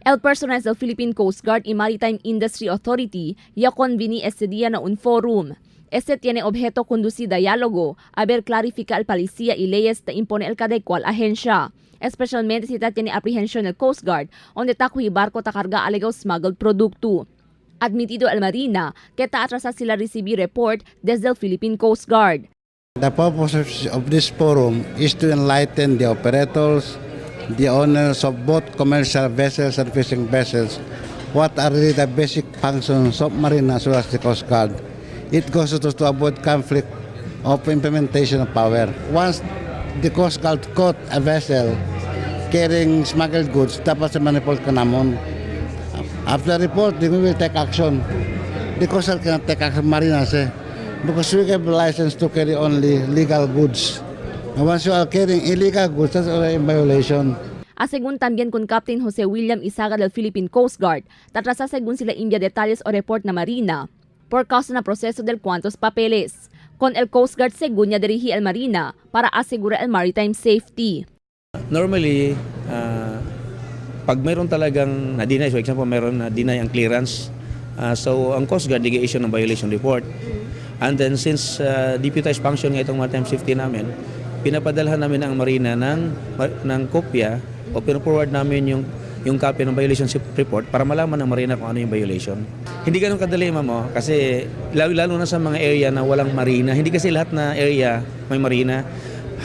El personal del Philippine Coast Guard y Maritime Industry Authority ya conveni este día na un forum. Este tiene objeto conducir diálogo a ver clarifica el policía y leyes te impone el cada cual agencia, especialmente si ta tiene aprehensión el Coast Guard, donde ta barco ta carga alegaw smuggled producto. Admitido el Marina que ta atrasa sila recibir report desde el Philippine Coast Guard. The purpose of this forum is to enlighten the operators, the owners of both commercial vessels and fishing vessels, what are really the basic functions of Marina as well as the Coast Guard. It goes to avoid conflict of implementation of power. Once the Coast Guard caught a vessel carrying smuggled goods, dapat sa ma-report ka namon. After report, then we will take action. The Coast Guard cannot take action, Marina say, because we have license to carry only legal goods. And once you are carrying illegal goods, that's already in violation. A según también con Captain Jose William Isaga del Philippine Coast Guard, tatrasa según sila envía detalles o report na Marina por causa na proceso del cuantos papeles. Con el Coast Guard según niya dirigi el Marina para asegurar el maritime safety. Normally, pag mayroon talagang na-deny, for example, mayroon na-deny ang clearance, so ang Coast Guard nag-issue ng violation report. And then since deputized function nga itong maritime safety namin, pinapadalhan namin ang Marina ng kopya o pino-forward namin yung copy ng violation report para malaman ng Marina kung ano yung violation. Hindi ganun kadali, ma'am, oh, kasi lalo, lalo na sa mga area na walang marina. Hindi kasi lahat na area may marina.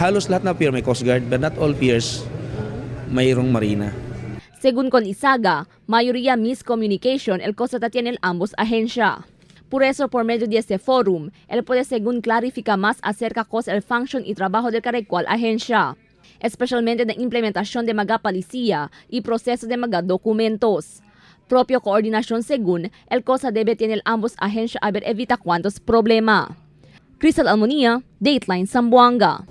Halos lahat na pier may Coast Guard, but not all piers mayroong marina. Según con Isaga, mayoría miscommunication el cosa tiene el ambos agencia. Por eso, por medio de este forum, él puede según clarifica más acerca cosa el function y trabajo del cada cual agencia, especialmente de implementación de mga policía y proceso de mga documentos. Propio coordinación según el cosa debe tener ambos agencia a ver evita cuantos problema. Crystal Almonia, Dateline Zamboanga.